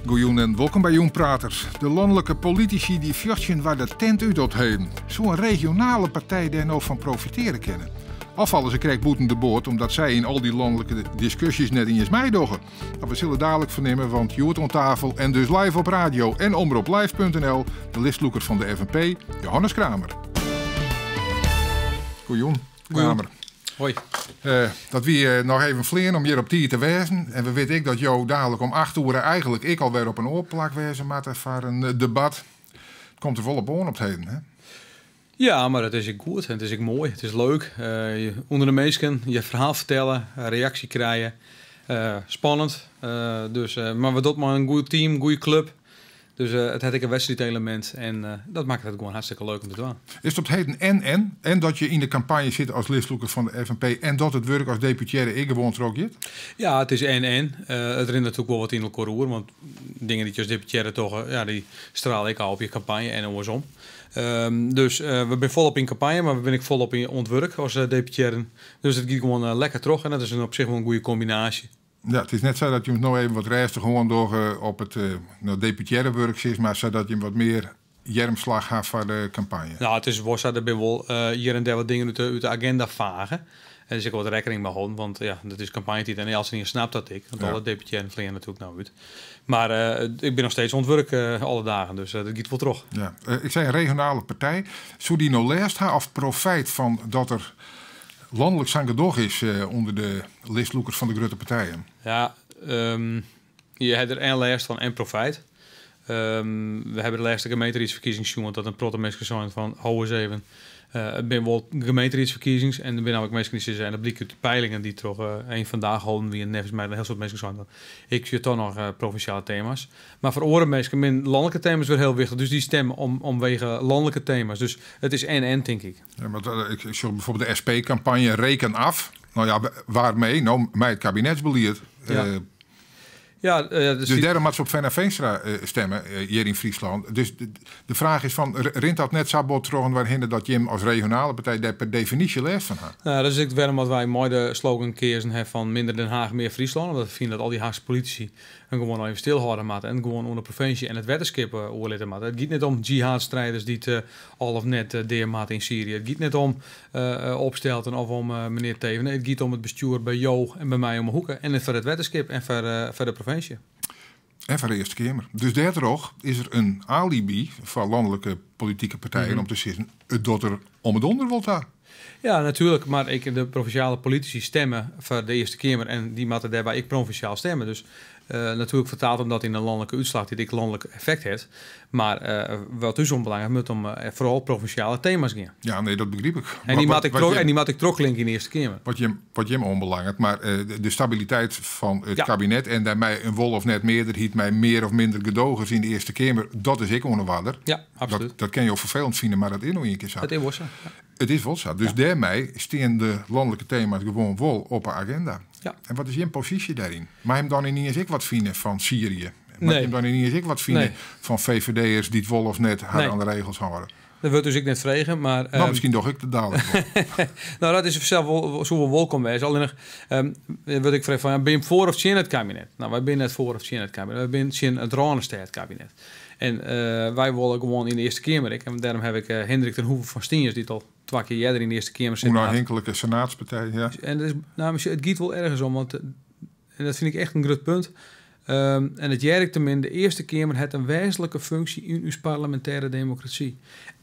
Goejûn en wolkom by Jûnpraters. De lanlike politisy dy fjochtsje inoar de tent út op 't heden. Soe in regionale partij dêr no fan profitearje kinne? Of falle se krekt bûten de boat omdat sy yn al dy lanlike diskusjes net iens meidogge? No, we sille dalik fernimme, want hjoed oan tafel en dus live op radio en omroplive.nl de listlûker fan de FNP, Johannes Kramer. Goejûn, Kramer. Hoi. Dat wie noch even flean om hjir op tiid te wêzen. En we witte ek dat jo dalik om 8 oere eigenlik ek alwer op in oar plak wêze moatte foar in debat. It komt der wol op oan op 't heden, hè? Ja, mar it is ek goed en it is ek moai. It is leuk. Ûnder de minsken je ferhaal fertelle, reaksje krije. Spannend. Dus, mar we dogge it mei in goed team, goede klup. Dus it hat ek in wedstriidelemint en dat makket it gewoan hartstikke leuk om te dwaan. Is it op 't heden en-en? En dat je yn de kampanje sitte as listlûker fan de FNP en dat it wurk as deputearre ek gewoan trochgiet? Ja, it is en-en. It rint natuerlik wol wat yn elkoar oer, want dingen dy't je as deputearre dogge, ja, dy strale ek ôf op je kampanje en oarsom. Dus we binne folop yn kampanje, mar we binne ek folop yn oan it wurk as deputearren. Dus it giet gewoan lekker troch en dat is op sich wol in goede kombinaasje. Ja, it is net sa dat je no even wat rêstich oan dogge op it no, deputearre wurk, sis mar, sadat je wat mear earmslach ha foar de kampanje. No, it is wol sa, der binne wol hjir en dêr wat dingen út de agenda fage. En der is ek wat rekkening mei holden, want ja, dat is kampanjetiid en eltsenien snapt dat ek, want alle deputearren fleane natuerlik no út. Mar ik bin noch steeds oan it wurk alle dagen, dus dat giet wol troch. Ja, ik sei in regionale partij. Soe dy no lêst ha of profijt fan dat der lanlik sa'n gedoch is ûnder de listlûkers fan de grutte partijen? Ja, je ha der en lêst fan en profijt. We hawwe de lêste gemeenteriedsferkiezings sjoen dat in protte minsken seinen fan ho ris even. It binne wol gemeenteriedsferkiezings en der binne ek minsken dy't sizze, en dat blykt út de peilingen dy't troch EenVandaag holden wiene, neffens my in hiel soad minsken seinen dat ik sjoch toch noch provinsjale tema's. Mar foar oare minsken binne lanlike tema's wer hiel wichtich, dus dy stimme omwege lanlike tema's. Dus it is en-en, tink ik. Ja, want ik sjoch byfoarbyld de SP-kampanje Reken af. No ja, waarmee? No, mei it kabinetsbelied. Ja. Ja, dus dêrom moat se op Fenna Feenstra stimme hjir yn Fryslân. Dus de fraach is fan, rint dat net sa bot troch inoar hinne dat jim as regionale partij dêr per definysje lêst fan ha? No, dat is ek wêrom dat wy mei de slogan keazen ha fan minder Den Haag, mear Fryslân. Omdat we fine dat al dy Haachske politisy hun gewoan even stilhâlde moatte en gewoan oan de provinsje en it wetterskip oerlitte moatte. It giet net om jihadstrijders dy't al of net dea moatte yn Syrië. It giet net om Opstelten of om menear Teeven. It giet om it bestjoer by jo en by my om 'e hoeke en foar it wetterskip en foar de provinsje. En foar de Earste Keamer. Dus dêrtroch is der in alibi foar lanlike politike partijen om te sizzen, it docht der om 'e donder wol ta. Ja, natuerlik, mar ek de provinsjale politisy stimme foar de Earste Keamer en dy moatte dêrby ek provinsjaal stimme. Dus natuerlik fertaalt him dat yn in lanlike útslach dy't ek lanlik effekt hat. Mar wat ús oanbelanget moat om foaral provinsjale tema's gean. Ja, nee, dat begryp ik. En dy moat ek troch, en dy moat ek trochklinke yn de Earste Keamer. Wat jim oanbelanget, mar de stabiliteit fan it kabinet en dêrmei in wol of net mearderheid mei mear of minder gedogers yn de Earste Keamer, dat is ek oan 'e oarder. Ja, absolút. Dat kinne jo ferfelend fine, mar dat is no ien kear sa. It is wol sa. Ja. It is wol sa. Dus dêrmei stean de lanlike tema's gewoan wol op 'e aginda. Ja. En wat is jim posysje dêryn? Mei jim dan yniens ek wat fine fan Syrië? Mei Nee. jim dan yniens ek wat fine Nee. fan VVD'ers dy't wol of net har Nee. oan de regels hâlde? Dat wurdt ús ek net frege, mar, No, miskien doch ik dat dalik wol. No, dat is fansels wol, soe wol wolkom wêze. Allinnich, wurdt ek frege fan, ja, binne jim foar of tsjin it kabinet? No, wy binne net foar of tsjin it kabinet. Wy binne tsjin it Rânestêdkabinet. En wy wolle gewoan yn de Earste Keamer ek. En dêrom haw ik Hindrik ten Hoeve fan Stiens, dy't al twa kear earder yn de Earste Keamer sitten hat. Ûnôfhinklike senaatspartij, ja. En dat is, no, mar sjoch, it giet wol ergens om, want en dat fyn ik echt in grut punt. En dat hear ik te min, de Earste Keamer hat in wêzentlike funksje yn ús parlemintêre demokrasy.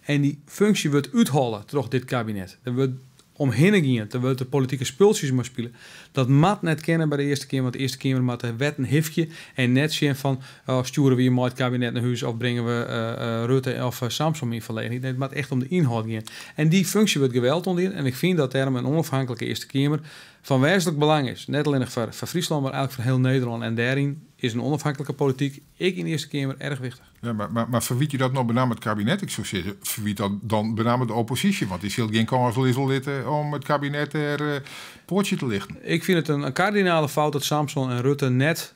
En dy funksje wurdt úthelle troch dit kabinet. Der wurdt omhinne gien, der wurdt de politike spultsjes mei spile. Dat moat net kinne by de Earste Keamer, want de Earste Keamer moat de wetten hifkje en net sjen fan, oh, stjoere we hjir mei it kabinet nei hús of bringe we Rutte of Samsom yn ferlegenheid. Nee, it moat echt om de ynhâld gean. En dy funksje wurdt geweld oandien en ik fyn dat dêrom in ûnôfhinklike Earste Keamer fan wêzentlik belang is. Net allinnich foar Fryslân, mar eigenlik foar hiel Nederlân. En dêryn is in ûnôfhinklike polityk ek yn de Earste Keamer erch wichtich. Ja, mar ferwyt je dat no benammen it kabinet? Ik soe sizze, ferwyt dat dan benammen de opposysje, want dy sil gjin kâns lizze litte om it kabinet dêr poatsje te lichten. Ik fyn it in kardinale fout dat Samsom en Rutte net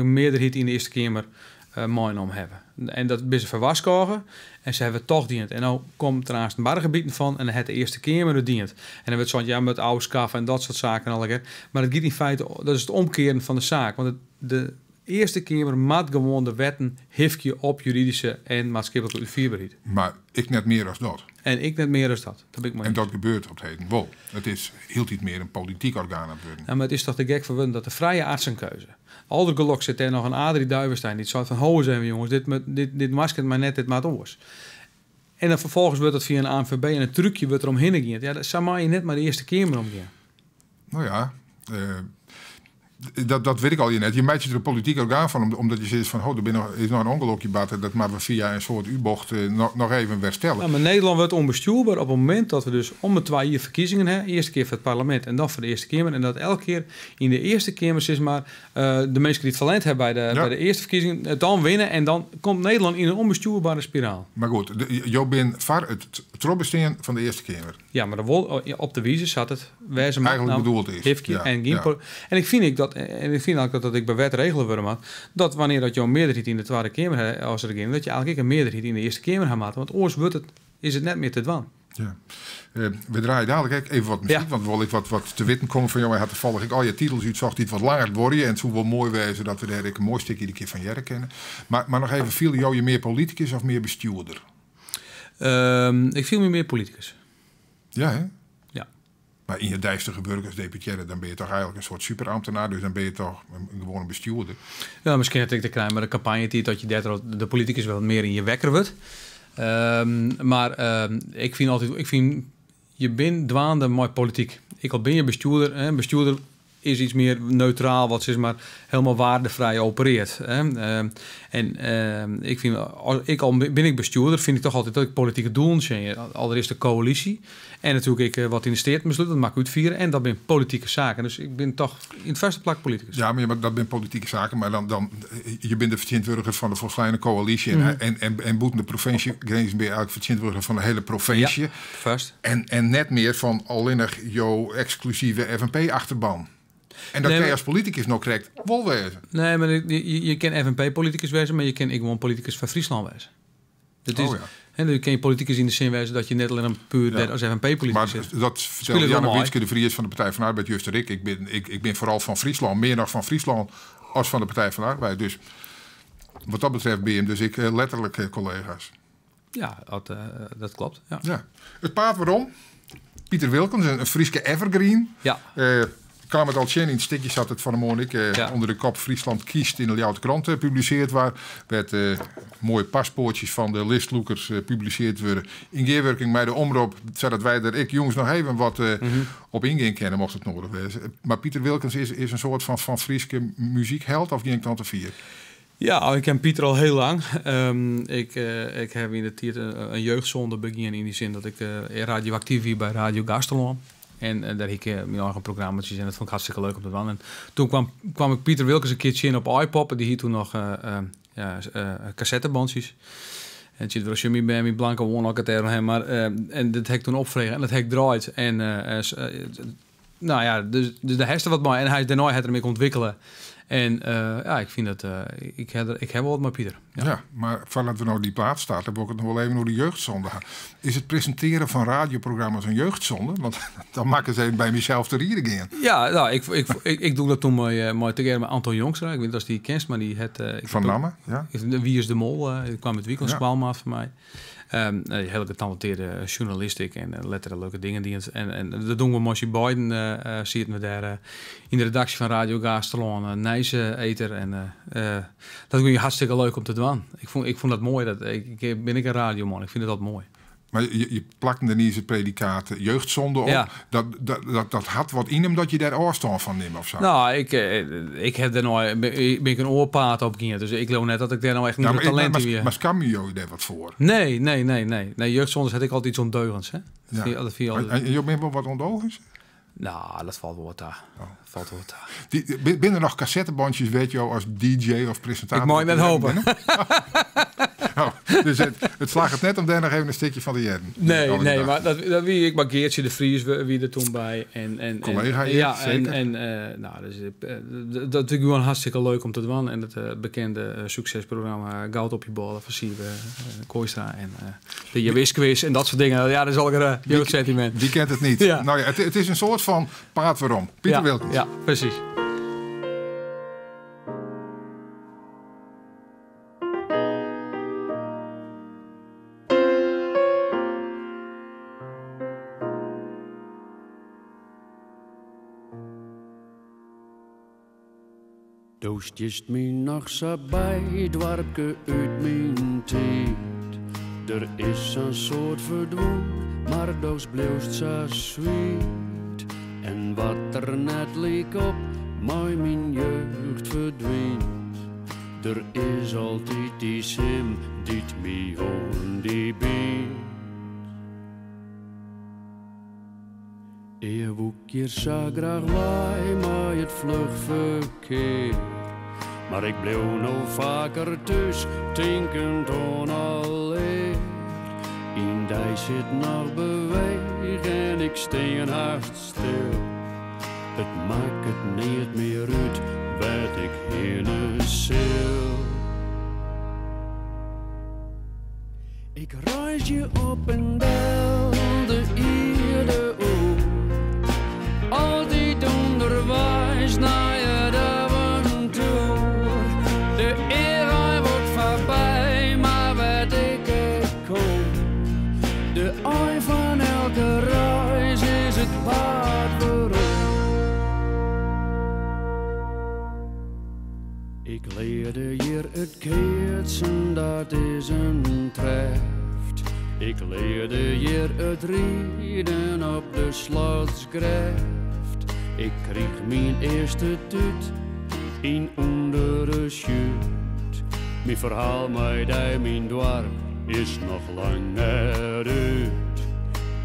mearderheid yn de Earste Keamer meinommen hawwe. En dat binne se foar warskôge en se hawwe it toch dien. En no komt der aanst in bargebiten fan en dan hat de Earste Keamer it dien. En dan wurdt sein, ja, moat ôfskaffe en dat soart saken allegear. Mar it giet yn feite, dat is it omkearen fan de saak. Want de Earste Keamer moat gewoan de wetten hifkje op juridyske en maatskiplike útfierberheid. Mar ek net mear as dat. En ek net mear as dat. Dat bin ik mei En iens. dat gebeurt op 't heden wol. It is hieltyd mear in polityk orgaan aan it wurden. Ja, mar it is toch te gek foar wurden dat de frije artsenkeuze. Aldergelok sit dêr noch in Adri Duivesteijn dy't seit fan ho ris even jonges, dit, dit, dit moasket mar net, dit moat oars. En dan ferfolgens wurdt dat fia in ANVB en in trúkje wurdt der omhinne gien. Ja, sa mei je net mei de Earste Keamer omgean. No ja, dat wit ik allegear net. Je meitsje der in polityk orgaan fan, omdat je sizze fan, ho, der is noch in ûngelokje bard, dat moatte we fia in soart U-bocht noch even werstelle. Ja, mar Nederlân wurdt ûnbestjoerber op it momint dat we dus om de 2 jier ferkiezingen ha, earste kear foar it parlemint en dan foar de Earste Keamer, en dat elke kear yn de Earste Keamer sis mar de minsken dy't ferlern ha by de, by de earste ferkiezingen it dan winne en dan komt Nederlân yn in ûnbestjoerbare spiraal. Mar goed, jo binne foar it trochbestean fan de Earste Keamer. Ja, mar dan wol op de wize sa't it wêze moat. Eigentlik bedoeld is. Hifkje en gjin En ik fyn ek dat, en ik fyn eigentlik dat dat ek by wet regele wurde moat, dat wannear dat jo in mearderheid yn de Twadde Keamer ha as regearing, dat je eigentlik ek in mearderheid yn de Earste Keamer ha moatte, want oars wurdt it, is it net mear te dwaan. Ja. We draaie dadelijk ek even wat muzyk, want we wolle ek wat te witten komme fan jo. Hy hat tafallich ek al je titels útsocht dy't wat langer duorje en it soe wol moai wêze dat we dêr ek in moai stikje iedere kear fan hearre kinne. Mar noch even, fiele jo je mear politikus of mear bestjoerder? Ik fiel my mear politikus. Ja, hè? Ja. Mar yn je deistige wurk as deputearre, dan binne je toch eigentlik in soart superambtenaar, dus dan binne je toch in gewoane bestjoerder. Ja, miskien hat it ek te krijen mei de kampanjetiid, dat je dêrtroch de politikus wat mear yn je wekker wurdt. Mar ik fyn altyd, ik fyn, je bin dwaande mei polityk. Ek al bin je bestjoerder, hè, bestjoerder is iets mear neutraal, wat sis mar helemaal waardefrij opereert. Hè. En ik fyn, as, ek al bin ik bestjoerder, fyn ik toch altyd dat ik politike doelen tsjinje. Allereerst de koälysje en natuerlik ek wat yn de Steaten beslút, dat moat ik útfiere. En dat binne politike saken. Dus ik bin toch yn it foarste plak politikus. Ja, mar dat binne politike saken, mar dan je binne de fertsjintwurdiger fan de folsleine koälysje en bûten de provinsjegrinzen bin je eigentlik fertsjintwurdiger fan de hiele provinsje. Ja, fêst. En net mear fan allinnich jo eksklusive FNP-achterban. En dat kin je as politikus no krekt wol wêze. Nee, mar je kin FNP-politikus wêze, mar je kin ek gewoan politikus foar Fryslân wêze. Dat is, hè, dan kin je politikus yn de sin wêze dat je net allinnich puer dêr as FNP-politikus Mar sitte. dat Spilet fertelde wol Janne mei. Wietske de Vries fan de Partij van de Arbeid juster ek. Ik bin foaral fan Fryslân, mear noch fan Fryslân as fan de Partij van de Arbeid. Dus wat dat betreft bin je dus ek letterlik kollega's. Ja, dat klopt. Ja. Ja. It paad werom. Piter Wilkens, in Fryske evergreen. Kaam it al tsjin yn it stikje sa't it fan 'e moarn ek ûnder de kop Friesland kiest yn de Ljouwerter Krante publiseard waard, wêr't moaie paspoartsjes fan de listlûkers publiseard wurde yn gearwurking mei de Omrop, sadat wy der ek jûns noch even wat op yngean kinne, mocht it noadich wêze. Mar Piter Wilkens is in soart fan Fryske muzykheld, of gean ik dan te fier? Ja, ik ken Piter al hiel lang. Ik haw yn de tiid in jeugdsonde begien yn dy sin dat ik radioaktyf wie by Radio Gaasterlân. En dêr hie ik myn eigen programma's en dat fûn ik hartstikke leuk om te dwaan. En toen kwam ik Piter Wilkens in kear tsjin op iPop. Die hie toen noch kassettebandjes. En it siet wol myn bern, myn blanke oan elkoar tegen hem. Maar en dat ha ik toen opfrege en dat ha ik draaid. En nou ja, dus dêr hast wat mei. En hy, dêrnei hat er him ek ûntwikkele. En ja, ik fyn dat, ik ha der, ik ha wol wat mei Piter. Ja. Ja, mar foardat we no dy plaat starte, wol ik it noch wol even oer de jeugdsonde ha. Is it presintearjen fan radioprogramma's in jeugdsonde? Want dan makke se even by mysels te rieden gean. Ja, nou, ik doe dat toen mei tegearre mei Anton Jongstra. Ik wit net oftst dy kenst, mar dy hat, ik Fan heb namme, ja. Ik, Wie is de Mol? Ik kwam út Wikel, skoalmaat fan my. Een hele getalenteerde journalist ik en lettere leuke dingen die het, en dat doen we met z'n beiden, zitten we daar in de redactie van Radio Gaasterlân, Nijs Eter. En dat vind ik hartstikke leuk om te doen. Ik vond dat mooi. Dat, ik, ik ben ik een radioman. Ik vind het altijd mooi. Maar je plakt er niet het predicaat jeugdzonde op. Dat had wat in hem dat je daar afstand van neemt of zo. Nou, ik ik heb daar nou, ben, ben ik een oorpaad op gegaan. Dus ik geloof net dat ik daar nou echt een talent in weer. Maar skam je je daar wat voor? Nee, nee, nee, nee. Nee, jeugdzondes had ik altijd iets ondeugends, hè? Dat vind je altijd En je bent wel wat ondeugends? Nou, dat valt wel wat daar. Dat valt wel wat daar. Binnen er nog cassettebandjes, weet je wel, als DJ of presentator? Ik mag net hopen. Oh, dus het slaagt het net om daar nog even een stukje van te jerden. Nee, Alle nee, dag. maar dat wie ik, maar Geertje de Vries, wie er toen bij. Collega hier, zeker. Dat vind ik gewoon hartstikke leuk om te doen. En het bekende succesprogramma Goud op je bollen van Siebe Kooistra en de Jawis-quiz en dat soort dingen. Ja, dat is al een jeugdsentiment. Wie kent het niet? Nou ja, het is een soort van paard waarom. Piter Wilkens. Ja, precies. Do stiest my noch sa by, doarpke út myn tiid. Der is sa'n soad ferdwûn, mar dochs bliuwst sa swiet. En wat der net lykop mei myn jeugd ferdwynt. Der is altyd dy sim dy't my oan dy bynt. Ea woe 'k hjir sa graach wei mei it fluch ferkear. Mar ik bliuw no faker thús, tinkend oan alear. Yn dy sit noch beweech en ik stean hast stil. It makket neat mear út wêr't ik hinne sil. Ik reizgje op en del de ierde oer. Altyd ûnderweis nei it aventoer. De earrein wurdt foarby, mar wêr't ik ek kom. De ein fan elke reis is it paad werom. Ik learde hjir it keatsen, dat is in treft. Ik learde hjir it riden op de Slotsgrêft. Ik kriich myn earste tút yn ûnder de sjút. Myn ferhaal mei dy, myn doarp, is noch lang net út.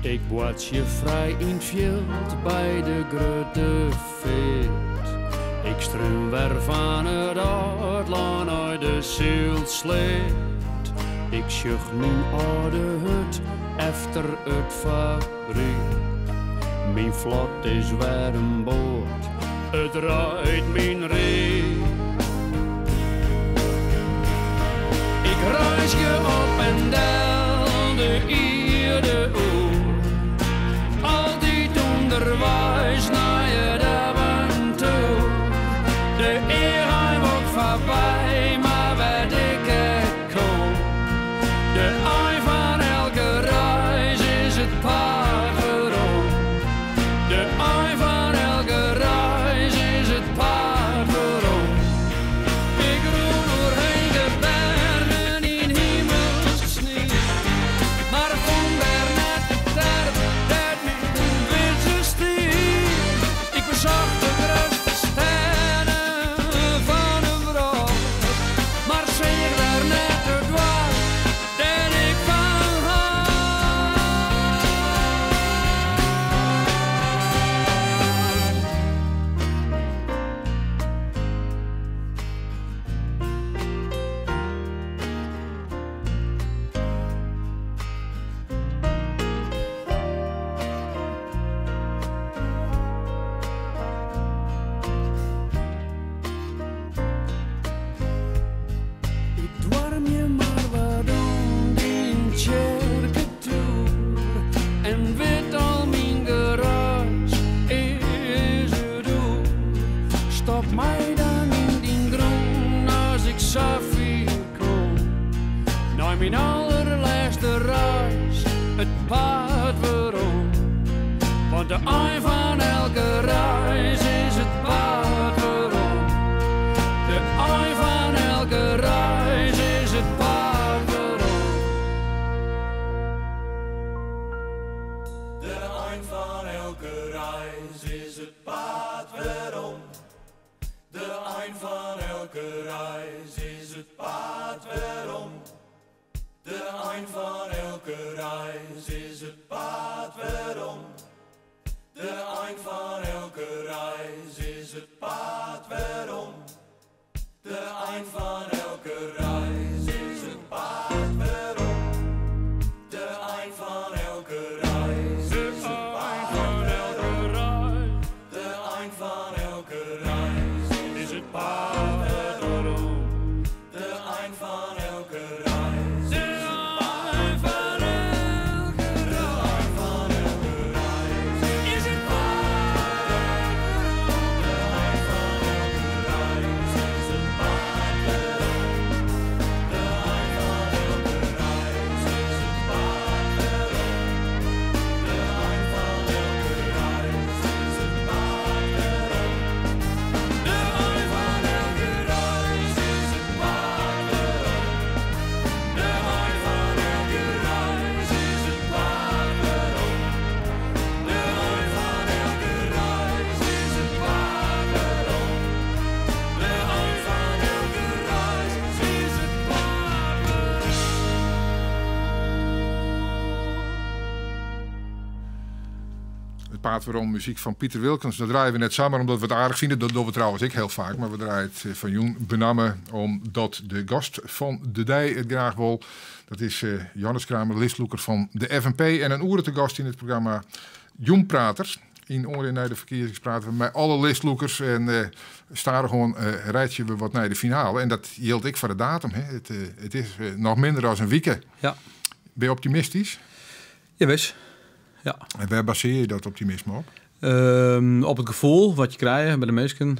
Ik boartsje frij yn 't fjild by de grutte feart. Ik strún wer fan it âld lân nei de Sylsleat. Ik sjoch myn âlde hut efter it fabryk. Myn flot is wer in boat, it draait myn ryk. Ik reizgje op en del de ierde oer. Altyd ûnderweis nei it aventoer. De earrein wurdt foarby, mar wêr't ik ek kom. De ein fan elke reis is it paad werom. De ein fan elke reis is it paad werom. Ik rûn oer hege bergen yn himelske snie. Mar fûn dêr net de terp dêr't myn widze stie. Ik besocht de grutste stêden fan 'e wrâld, mar seach dêr net it doarp dêr't ik fan hâld. Ik doarmje mar wat oan dyn tsjerketoer en wit al myn gereis is it oer. Stop my dan yn dyn grûn as ik sa fier kom. Nei myn allerlêste reis, it paad werom. Want de ein fan elke reis is it paad werom. De ein fan elke reis is it paad werom. De ein fan elke reis is it paad werom. De ein fan elke reis is it paad werom. De ein fan elke reis is it paad werom. De ein fan elke reis is it paad werom. De ein fan elke reis is it paad werom. De ein fan elke reis is it paad werom. De ein fan elke reis is it paad werom. De ein fan elke reis is it paad werom. De ein fan elke reis is it paad. Paad Werom, muzyk fan Piter Wilkens. Dat draaie we net samar omdat we it aardich fine. Dat dogge we trouwens ek hiel faak. Mar we draaie it eh, fan jûn benammen omdat de gast fan de dei it graach wol. Dat is eh, Johannes Kramer, listlûker fan de FNP. En in oere te gast yn it programma Jûnpraters. Yn oanrin nei de ferkiezings prate we mei alle listlûkers en uh, stadichoan uh, reitsje we wat nei de finale. En dat jildt ek foar de datum. Hè. It, it is noch minder as in wike. Ja. Ben je optimistysk? Jawis. Ja. En wêr basearje je dat optimisme op? Op it gefoel wat je krije by de minsken.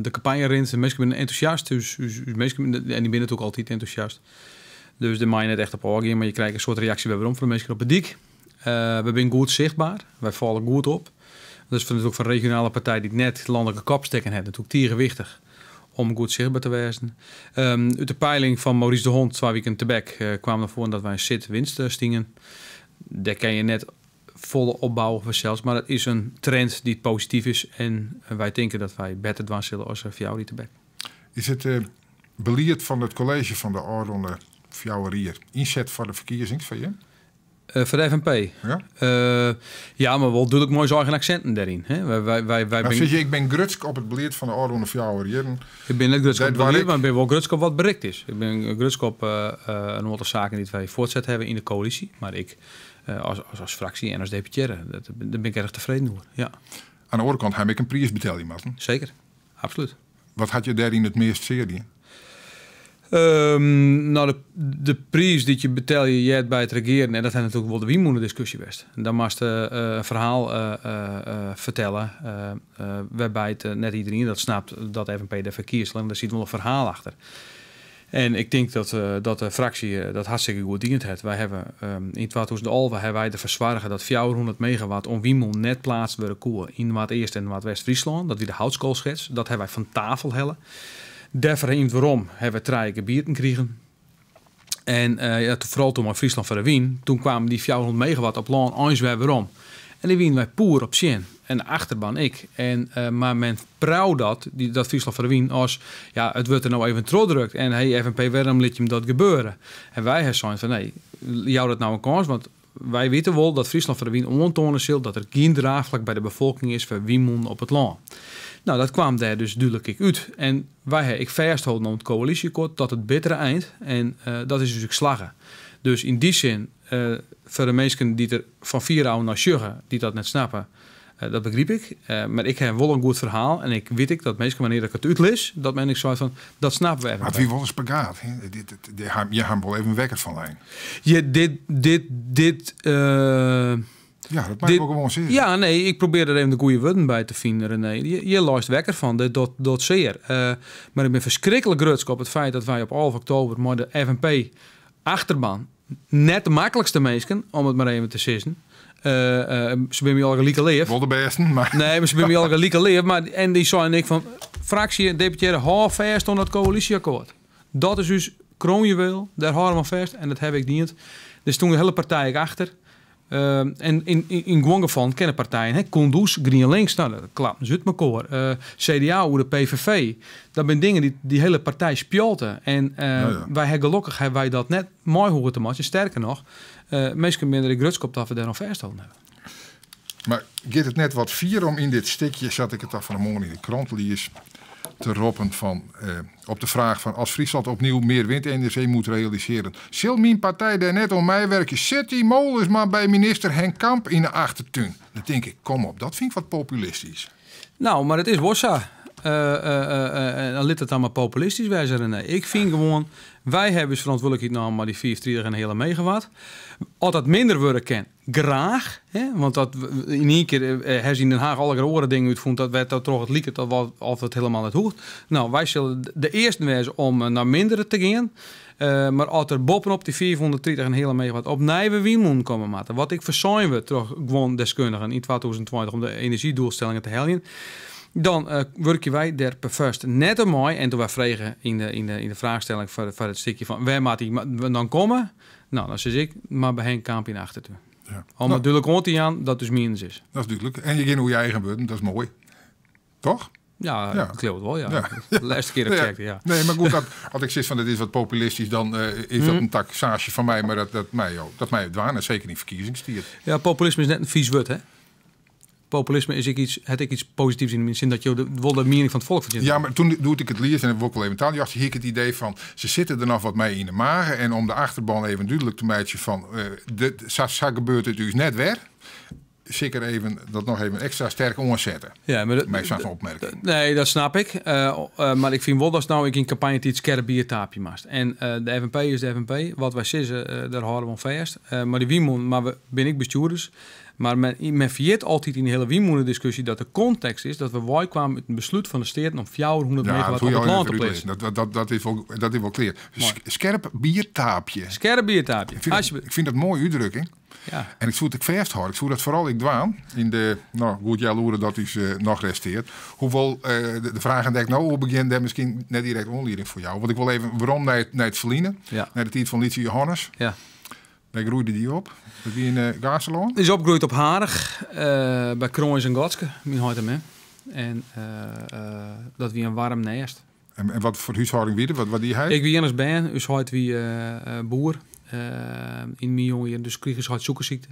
De kampanje rint, de minsken binne entûsjast. Dus, ús, ús minsken, en dy binne natuerlik altyd entûsjast. Dus dêr mei je net echt op ôfgean, mar je krije in soart reaksje wer werom fan de minsken op 'e dyk. We binne goed sichtber, wy falle goed op. Dat is natuerlik foar in regionale partij dy't net lanlike kopstikken hat natuerlik tige wichtich om goed sichtber te wêzen. Ut de peiling fan Maurice de Hond twa wiken tebek uh, kwam nei foaren dat wy in sit winst stienen. Dêr kin je net folle opbouwe fansels, mar it is in trend dy't posityf is en wy tinke dat wy better dwaan sille as 4 jier tebek. Is it uh, belied fan it kolleezje fan de ôfrûne 4 jier ynset foar de ferkiezings foar je? Foar de FNP? Ja. Ja, mar wol dúdlik mei ús eigen aksinten dêryn. Hè? Wy Maar sis je, ik bin grutsk op it belied fan de ôfrûne 4 jierren. Ik bin net grutsk op Dat it waar belied, ik- mar ik bin wol grutsk op wat berikt is. Ik bin grutsk op in oantal saken dy't wy fuortset hawwe yn de koälysje. Mar ik, as fraksje en as deputearre, dêr bin ik erch tefreden oer. Ja, Oan de oare kant ha ik in priis betelje moatten. Seker. Absolút. Wat hat je dêryn it meast sear dien? No, de priis dy't je betelje heart by it regearen, en dat hat natuerlik wol de wynmûnediskusje west. En dan moatst in ferhaal fertelle, wêrby't net iderien dat snapt dat FNP dêrfoar kiest. Dêr sit wol in ferhaal achter. En ik tink dat de fraksje dat hartstikke goed dien hat. Wy hawwe yn 2011 hawwe wy derfoar soarge dat 400 megawatt oan wynmûnen net pleatst wurde koe yn Noardeast en Noardwest-Fryslân. Dat wie de houtskoolschets. Dat hawwe wy fan tafel helle. Dêrfoar yn it werom hawwe we trije gebieten krigen. En ja, foaral doe mei Fryslân foar de Wyn, doe kamen dy 400 megawatt op lân eins wer werom. En dy wiene wy poer op tsjin. En de achterban ek. En mar men prau dat, dat Fryslân foar de Wyn, as ja, it wurdt der no even trochdrukt. En hey, FNP, wêrom lit je him dat gebeuren? En wy hawwe sein fan nee, jou dat no in kâns, want wy witte wol dat Fryslân foar de Wyn oantoane sil dat der gjin draachflak by de befolking is foar wynmûnen op it lân. No, dat kaam dêr dus dúdlik ek út. En wy hawwe ek fêstholden oan it koälysjeakkoart tot it bittere ein. En dat is dus ek slagge. Dus yn dy sin, foar de minsken dy't der fan fier ôf nei sjogge, dy't dat net snappe, dat begryp ik. Mar ik ha wol in goed ferhaal en ik wit ek dat minsken, wannear't ik it útlis, dat men ek seit fan, dat snappe we even. Mar it wie wol in spagaat. Hè? Je ha wol even wekker fan lein. Ja, dit Ja, dat mei ik wol gewoan sizze. Ja, nee, ik probearje der even de goede wurden by te finen, René. Je leist wekker fan, dit docht sear. Mar ik bin ferskriklik grutsk op it feit dat wy op 11 oktober mei de FNP achterban, net de maklikste minsken, om it mar even te sizzen. Se binne my allegear like leaf. Wol de bêsten, mar... Nee, mar se binne my allegear like leaf. Mar, en dy seinen ek fan, fraksje, deputearre, hâld fêst oan dat koälysjeakkoart. Dat is ús kroanjuweel, dêr hâlde we oan fêst en dat ha ik dien. Der stie de hiele partij ek achter. En yn guon gefallen kinne partijen, hè, Kunduz, GrienLinks, no, dat klappen se út mekoar. CDA oer de PVV. Dat binne dingen dy't dy hiele partij spjalte. En wy hawwe gelokkich hawwe wy dat net mei hoege te meitsjen. Sterker noch, minsken binne der grutsk op dat we dêr oan fêstholden hawwe. Mar giet it net wat fier om yn dit stikje, sa't ik it dan fan 'e moarn yn de krante lies, te roppen fan, op de fraach fan als Friesland opnieuw meer windenergie moet realiseren, sil myn partij dêr net oan meiwurkje? Sit dy molens mar by minister Henk Kamp yn de achtertún. Dan tink ik, kom op, dat fyn ik wat populistysk. No, mar it is wol sa. En dan lit it dan mar populistysk wêze, René. Ik fyn gewoan, wy hawwe ús ferantwurdlikheid nommen mei dy 35,5 megawatt. As dat minder wurde kin, graach. Hè? Want dat yn ien kear ha se yn Den Haag allegear oare dingen útfûn dat wêr't dat troch it liket dat wat, of it hielendal net hoecht. No, wy sille de earsten wêze om nei minder te gean. Mar as der boppe-op dy 530,5 megawatt op nije wynmûnen komme moatte, wat ek foarsein wurdt troch guon deskundigen yn 2020 om de enerzjydoelstellingen te heljen, dan wurkje wy dêr perfoarst net oan mei. En doe't wy fregen yn de fraachstelling foar it stikje fan wêr moat dy dan komme? No, dan sis ik, mar by Henk Kamp yn de achtertún. Om No. it dúdlik oan te jaan dat dus mienens is. Dat is dúdlik. En je geane oer je eigen wurden, dat is moai. Toch? Ja, ik leau it wol, ja. Ja. De lêste kear dat ik checkte, ja. Nee, mar goed, as ik sis fan it is wat populistysk, dan is dat in taksaasje fan my, mar dat mei jo, dat mei it dwaan, en seker yn ferkiezingstiid. Ja, populisme is net in fys wurd, hè? Populisme is ek iets, het ek iets posityfs yn de sin dat jo de, wol de miening fan it folk fertsjinje. Ja, mar toen doe't ik it lies, en dat wol ik wol even taljochtsje, hie ik it idee fan, se sitte der noch wat mei yn 'e mage en om de achterban even dúdlik te meitsjen fan, sa gebeurt it ús net wer, seker even dat noch even ekstra sterk oansette. Ja, mar dat, Mei sa'n opmerking. Nee, dat snap ik. Mar ik fyn wol datst no ek yn kampanjetiid skerp bier taapje moatst. En de FNP is de FNP. Wat wy sizze, dêr hâlde we oan fêst. Mar dy wynmûnen, mar we binne ek bestjoerders. Mar men ferjit altyd yn de hiele wynmûnediskusje dat de kontekst is dat we weikwamen út in beslút fan de Steaten om 400 Ja, dat megawatt hoech op je it al lân even te út te pleatsen. lizzen. Dat is wol klear. Moai. Skerp biertaapje. Skerp biertaapje. Ik Alsjeblieft. fyn dat in moaie útdrukking. Ja. En ik soe it ek fêsthâlde. Ik soe dat foaral ek dwaan yn de, no, goed healoere dat ús noch resteart. Hoewol de fragen dêr't ik no oer begjin dêr miskien net direkt oanlieding foar jouwe. Want ik wol even werom nei it ferline. Ja. Nei de tiid fan Lytse Johannes. Ja. Wêr groeide dy op? Dat wie yn Gaasterlân? Is opgroeid op Harich, by Kroans en Godske, myn heit en mem. En dat wie in waarm nêst. En wat foar húshâlding wie der? Wat die hy? Ik wie iennichst bern. Us heit wie boer. Yn myn jonge jierren, dus krige ús heit sûkersykte.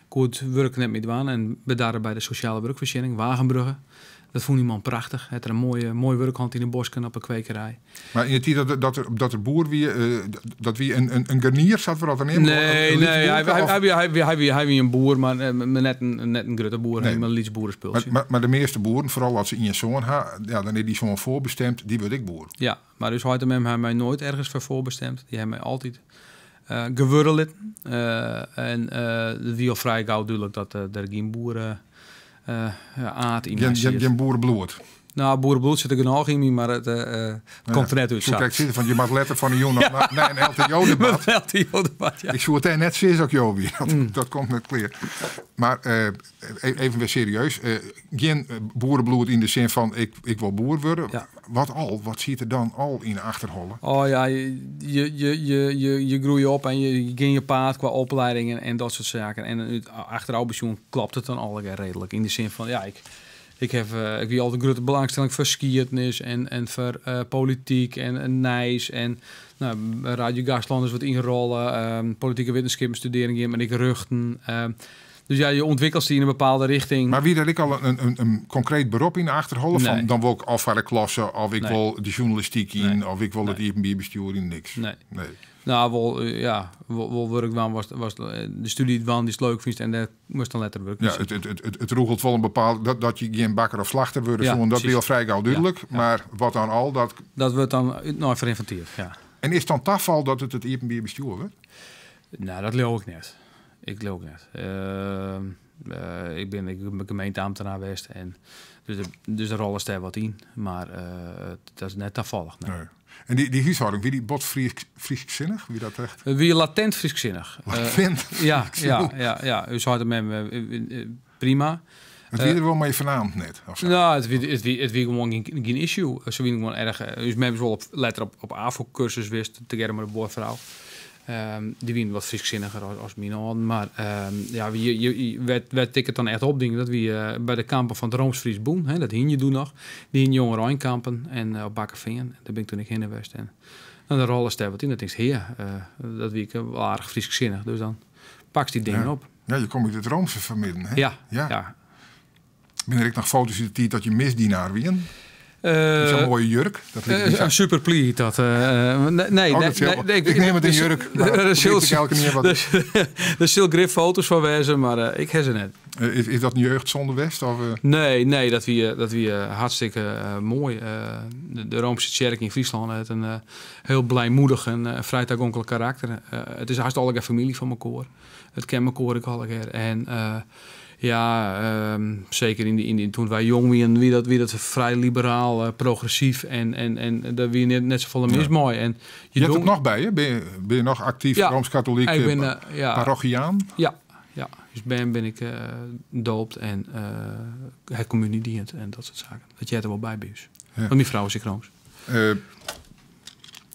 Koe it wurk net mear dwaan en bedarre by de sosjale wurkfoarsjenning, Wagenbrugge. Dat fûn dy man prachtich. Hat er in moaie wurk hân yn de bosken op 'e kwekerij. Mar yn de tiid dat er boer wie, dat wie in gernier, sa't we dat dan neame? Nee, Een lyts nee, boerke, of? hy wie in boer, mar net in grutte boer, Nee. mar in lyts boerespultsje. Mar de measte boeren, foaral as se ien soan ha, ja, dan is dy soan foarbestimd, dy wurdt ek boer. Ja, mar ús heit en mem ha my noait ergens foar foarbestimd. Dy ha my altyd gewurde litten. En it wie al frij gau dúdlik dat der gjin boere aard yn my siet. Gjin boerebloed? Nou, boerebloed sit der genôch yn my, mar it komt der net út. Soe ik krekt sizze, want je moat letter fan de jûn noch nei in LTO-debat. Een LTO-debat, ja. Ik soe it dêr net sizze as ik jo wie. Dat komt net klear. Mar even wer serieus. Gjin boerebloed yn de sin fan ik wol boer wurde. Wat al? Wat siet der dan al yn de achterholle? Oh ja, je groeie op en je gean je paad qua opleiding en dat soart saken. En út achterôf besjoen klopt it dan allegear reedlik. Yn de sin fan, ja, ik wie altyd in grutte belangstelling foar skiednis en foar polityk en nijs. En, nou, Radio Gaasterlân is wat ynrolle, politike wittenskippen studearjen gean, mar ek rjochten. Dus ja, je ûntwikkelst dy yn in bepaalde richting. Mar wie der ek al in konkreet berop yn de achterholle? Fan, Nee. dan wol ik of foar de klasse, of ik Nee. wol de sjoernalistyk yn, Nee. of ik wol it Nee. iepenbier bestjoer yn, niks. Nee. Nee. Nou, wol, ja, wol wurk dwaan was de studie dwaan dy'tst leuk fynst en dêr moast dan letter wurk Ja, it roegelt wol in bepaald, dat je gjin bakker of slachter wurde Ja, soene, dat wie precies. al frij gau dúdlik. Maar wat dan al, dat Dat wurdt dan nei ferinventeerd, ja. En is het dan tafal dat it it iepenbier bestjoer wurdt? Nou, dat leau ik net. Ik leau ik net. Ik bin ek gemeenteambtenaar west en dus de rol is dêr wat yn, mar dat is net tafallich, nee. Nee. En die huishouding, wie die bot Frieskinnich? Wie dat echt? Wie latent Frieskinnich. Latent Frieskinnich? Ja, ja, ja. U zei het met me, prima. Het wie er wel mee vanavond net, of zo? Nou, het wie gewoon geen issue. Ze wie gewoon erg, dus men is wel op, letter op AVO-cursus wist, tegearre met de boorvrouw. Die wien wat Frieskinnigger als mijn ouderen. Maar ja, wie, je, je, werd, werd ik het dan echt op, dat wie bij de kampen van het Rooms-Fries Boen, hè, dat hing je doen nog, die in Jong Rijnkampen en op Bakkeveen. Daar ben ik toen ik heen geweest. En dan de rollen sterven wat in. Dat denk ik, heer, dat wie ik wel aardig Frieskinnich. Dus dan pak je die dingen op. Ja, je komt uit het Roomse vermidden, hè? Ja, Ja. ja. Ben er ook nog foto's uit de tijd dat je misdienaar wie? Zo'n mooie jurk. Dat liet niet Een super plie dat. Nee, nee, Oh, nee, dat is heel nee, wat. nee, Ik neem het in jurk, maar dat begrijp ik elke keer wat. Er zullen grif foto's van wezen, maar ik heb ze net. Is dat een jeugdzonde West? Of? Nee, nee, dat wie hartstikke mooi. De Roomse kerk in Friesland heeft een heel blijmoedig en vrij toegankelijk karakter. Het is hartstikke alle familie van mijn koor. Het ken mijn koor ik alle keer. En zeker toen wij jong waren, wie dat vrij liberaal, progressief en daar wie net zoveel mis mooi. En je Je hebt doet het nog bij je? Ben je nog actief Ja, Rooms-Katholiek, ik ben, ja. parochiaan? Ja, ja. Dus ben ik doopt en het communie dient en dat soort zaken. Dat jij er wel bij bent. Want mijn vrouw is ik Rooms.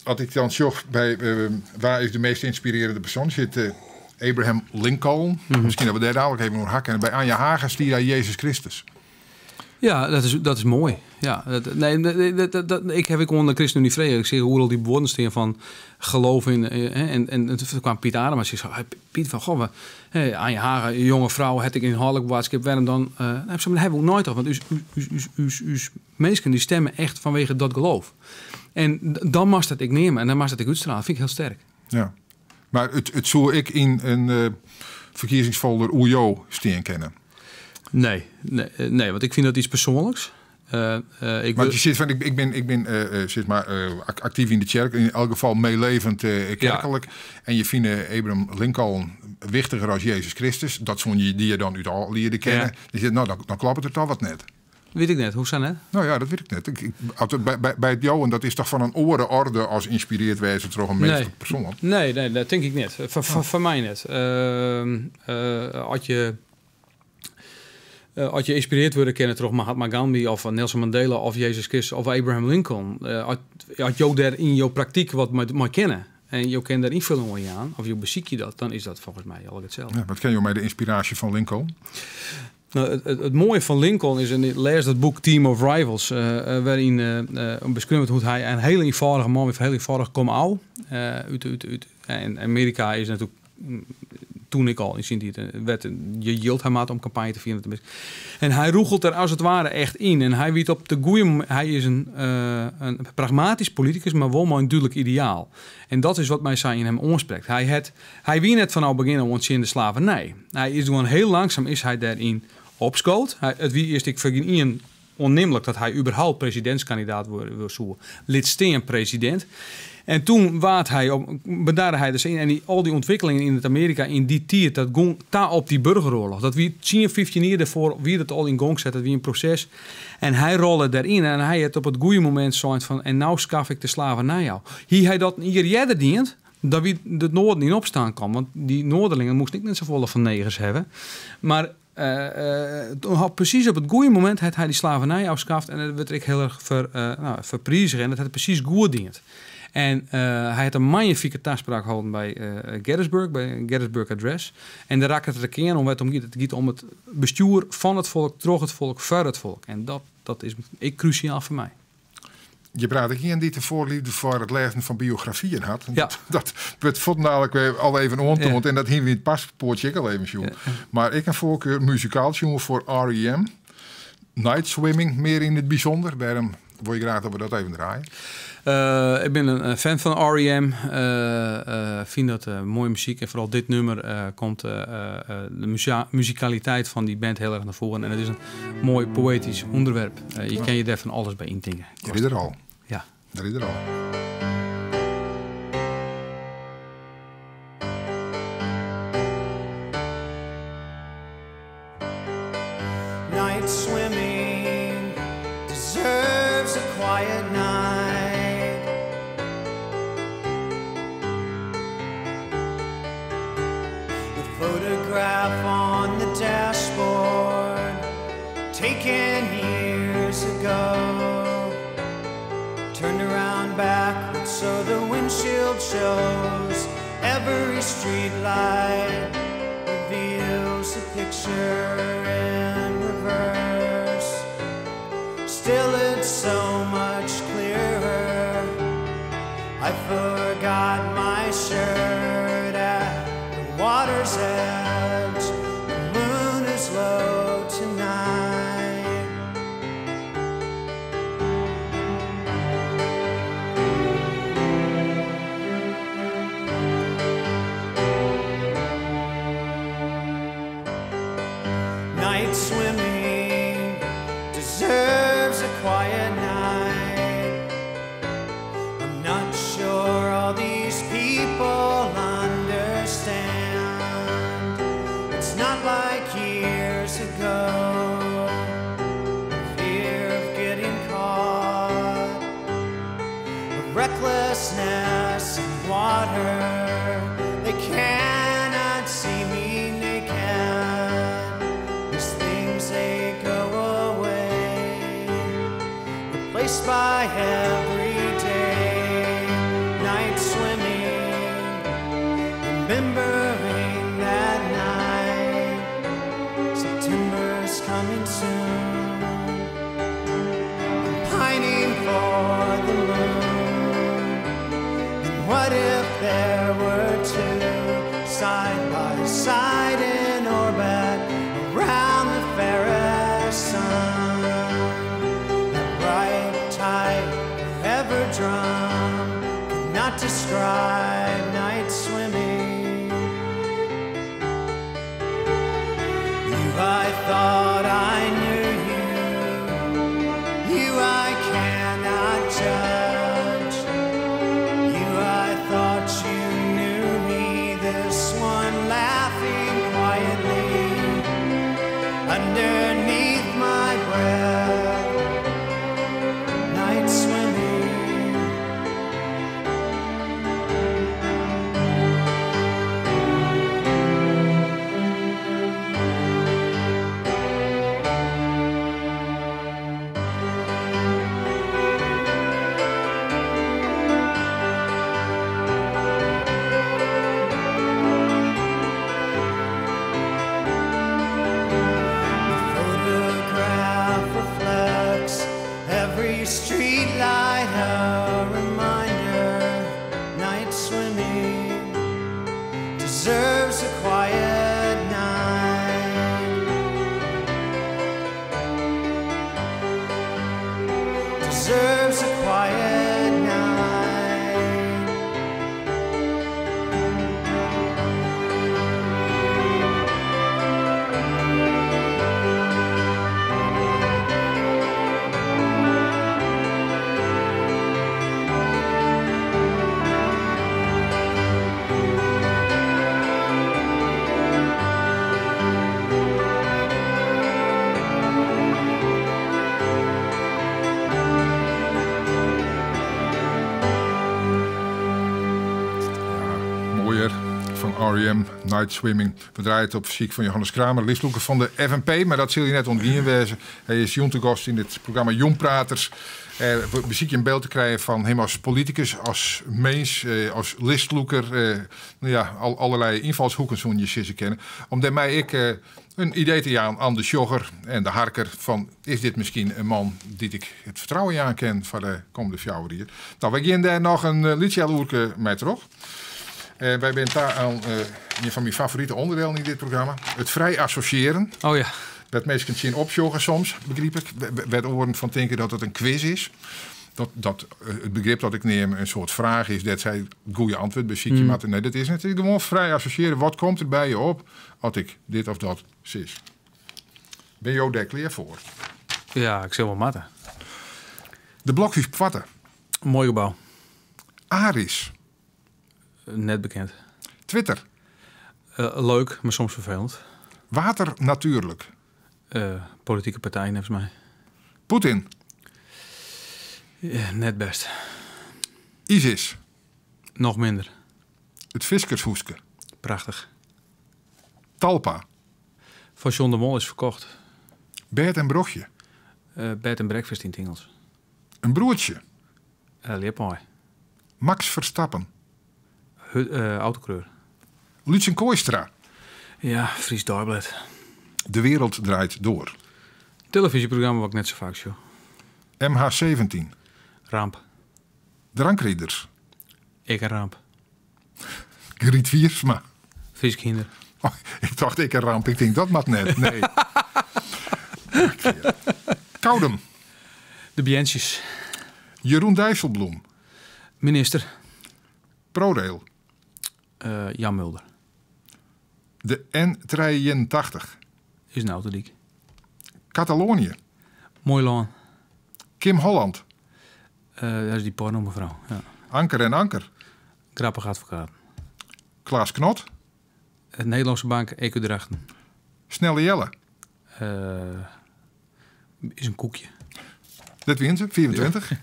Als ik dan zocht bij waar is de meest inspirerende persoon, zit Abraham Lincoln. Misschien dat we daar dadelijk even over hakken. En bij Anja Hagen stier daar Jezus Christus. Ja, dat is moai. Ja, dat, nee, nee, dat, dat, ik heb ik oan de ChristenUnie frege. Ik seach oeral dy buorden stean fan geloof in, en toen kwam Piet Adema en sei, hey, Piet, van, goh, we, hey, Anja Haga, een jonge vrouw, het ik in ynhâldlik boadskip, wêrom dan? Nou, ik sei, maar dat hebben we ook nooit toch, want ús minsken die stemmen echt vanwege dat geloof. En dan moatst dat ek neame en dan moatst dat ek útstrale. Dat vind ik heel sterk. Ja, mar it soe ek yn in ferkiezingsfolder oer jo stean kinne. Nee, nee, nee, want ik fyn dat yts persoanliks. Ik Want je sit fan, ik bin sis mar, aktyf yn de tsjerke, yn elk gefal meelevend kerklik. En je fine Abraham Lincoln wichtiger as Jezus Christus. Dat soene je dy dan út ôfliede kinne. Dus je, nou, dan kloppet it toch wat net. Wit ik net. Hoe sa net? Nou ja, dat wit ik net. As it by it Johan, dat is toch fan in oare orde as ynspirearre wêze troch in minsklik persoan? Nee, nee, dat tink ik net. Foar my net. As je ynspirearre wurde kinne troch Mahatma Gandhi of Nelson Mandela of Jezus Christus of Abraham Lincoln, as jo dêr yn jo praktyk wat mei kinne en jo kinne dêr ynfulling oan jaan, of jo besykje dat, dan is dat folgens my al itselde. Ja, wat kinne jo mei de ynspiraasje fan Lincoln? Nou, it moaie fan Lincoln is, en ik lês dat boek Team of Rivals, wêryn beskreaun wurdt hoe't hy in hiele ienfâldige man wie, hiel ienfâldich komôf. Út, en Amearika is natuerlik toen ik al yn syn tiid, wêr't je jild ha moatte om kampanje te fieren. En hy rûgelt der as it ware echt yn. En hy wit op de goede mom-, hy is in pragmatysk politikus, mar wol mei in dúdlik ideaal. En dat is wat my sa yn him oansprekt. Hy wie net fanôf begjin oan tsjin de slavernij. Hy is gewoan hiel langsum is hy dêryn opskood. It wie earst ek foar gjin ien oannimlik dat hy überhaupt presidintskandidaat wurde soe. Lit stean presidint. En toen waard hy op, bedarre hy dus yn en die, al dy ûntwikkelingen yn it Amearika yn dy tiid, dat gong ta op dy burgeroarloch. Dat wie 10, 15 jier dêrfoar wie dat al yn gong set. Dat wie in proses. En hy rolde dêryn en hy hat op it goede momint sein fan en nou skaf ik de slavernij ôf. Hie hy dat in jier earder dien, dan wie it Noarden yn opstân kommen. Want dy Noarderlingen moasten ek net safolle fan negers hawwe. Mar toen had presys op it goede momint hat hy dy slavernij ôfskaft en dat wurdt ek hiel erch ferpriizge en dat hat presys goed dien. En hy hat in magnifike taspraak holden by Gettysburg, by Gettysburg Address. En dêr rekket er de kearn om wêr't it om giet. It giet om it bestjoer fan it folk, troch it folk, foar it folk. En dat is ek krúsjaal foar my. Je praat ek ien dy't de foarleafde foar it lêzen fan biografyen hat. Ja. Dat wurdt fuortendalik wer al even oantoand. En dat hiene we yn it paspoartsje ek al even sjoen. Mar ik ha foarkar muzikaal sjoen foar R.E.M. Night Swimming mear yn it bysûnder. Wêrom wol je graach dat we dat even draaie? Ik bin in fan fan R.E.M. Fyn dat moaie muzyk. En foaral dit nûmer komt de muzikaliteit fan dy band hiel erch nei foaren. En it is in moai poëtysk ûnderwerp. Je kinne je dêr fan alles by yntinke. Dêr is er al. Ja. Dêr is er al. Night swimming deserves a quiet night. The photograph on the dashboard, taken years ago, turned around backwards so the windshield shows. Every street light reveals a picture in reverse. Still it's so much clearer. I forgot my shirt at the water's edge. The moon is low tonight. Night swimming deserves a quiet night. I'm not sure all these people understand. It's not like years ago. Fear of getting caught, of recklessness and water. They cannot see me naked. These things, they go away, replaced by every day. Night swimming, remembering that night. September's coming soon. there were two side by side in orbit around the fairest sun. That bright tide forever drum could not describe night swimming. You, I thought I knew you. You, I cannot judge. You, I thought you knew me. This one laughing quietly underneath my breath. Night swimming. The photograph reflects every street light, a reminder. Night swimming deserves a quiet night. Deserves a quiet night. Mooier van R.E.M., Night Swimming. We draaien het op fysiek van Johannes Kramer, listlûker fan de FNP, mar dat sil je net ûntgien wêze. Hy is jûn te gast yn it programma Jûnpraters. We besykje in byld te krijen fan him as politikus, as mins, as listlûker. No ja, allerlei ynfalshoeken soene je sizze kinne. Om dêrmei ek in idee te jaan oan de sjogger en de harker fan, is dit miskien in man dy't ik it fertrouwen jaan kin foar de kommende 4 jier? No, wy gean dêr noch in lyts healoerke mei troch. Wy binne ta oan ien fan myn favorite ûnderdielen yn dit programma. It frij assosjearen. Oh ja. Dat minsken tsjin opsjogge soms, begryp ik. Wêr't oaren fan tinke dat it in quiz is. Dat it begrip dat ik neam in soart fraach is dêr't sy it goede antwurd besykje moatte. Nee, dat is net. It is gewoan frij assosjearen. Wat komt der by je op as ik dit of dat sis? Binne jo dêr klear foar? Ja, ik sil wol moatte. De Blokhúspoarte. Moai gebou. Aris. Net bekend. Twitter. Leuk, mar soms ferfelend. Water natuurlijk. Politike partij, neffens my. Poetin. Ja, net bêst. ISIS. Noch minder. It Fiskershúske. Prachtich. Talpa. Fan John de Mol is ferkocht. Bêd en brochje. Bed and breakfast yn it Ingelsk. In broertsje. Ljipaai. Max Verstappen. Autocoureur. Lútsen Kooistra. Ja, Fries Deiblêd. De wereld draait door. Televyzjeprogramma wat ik net sa faak sjoch. MH17. Ramp. Drankriders. Ek in ramp. Griet Wiersma. Frysk hynder. Oh, ik tocht ik in ramp. Ik tink dat moat net. Nee. Koudum. De Beantsjes. Jeroen Dijsselbloem. Minister. ProRail. Jan Mulder. De N83. Is in autodyk. Catalonië. Moai lân. Kim Holland. Dat is dy porno mefrou. Ja. Anker en Anker. Grappige advokaat. Klaas Knot. Het Nederlandse Bank, EQ Drachten. Snelle Jelle. Is in koekje. Dat wiene se, 24. Ja.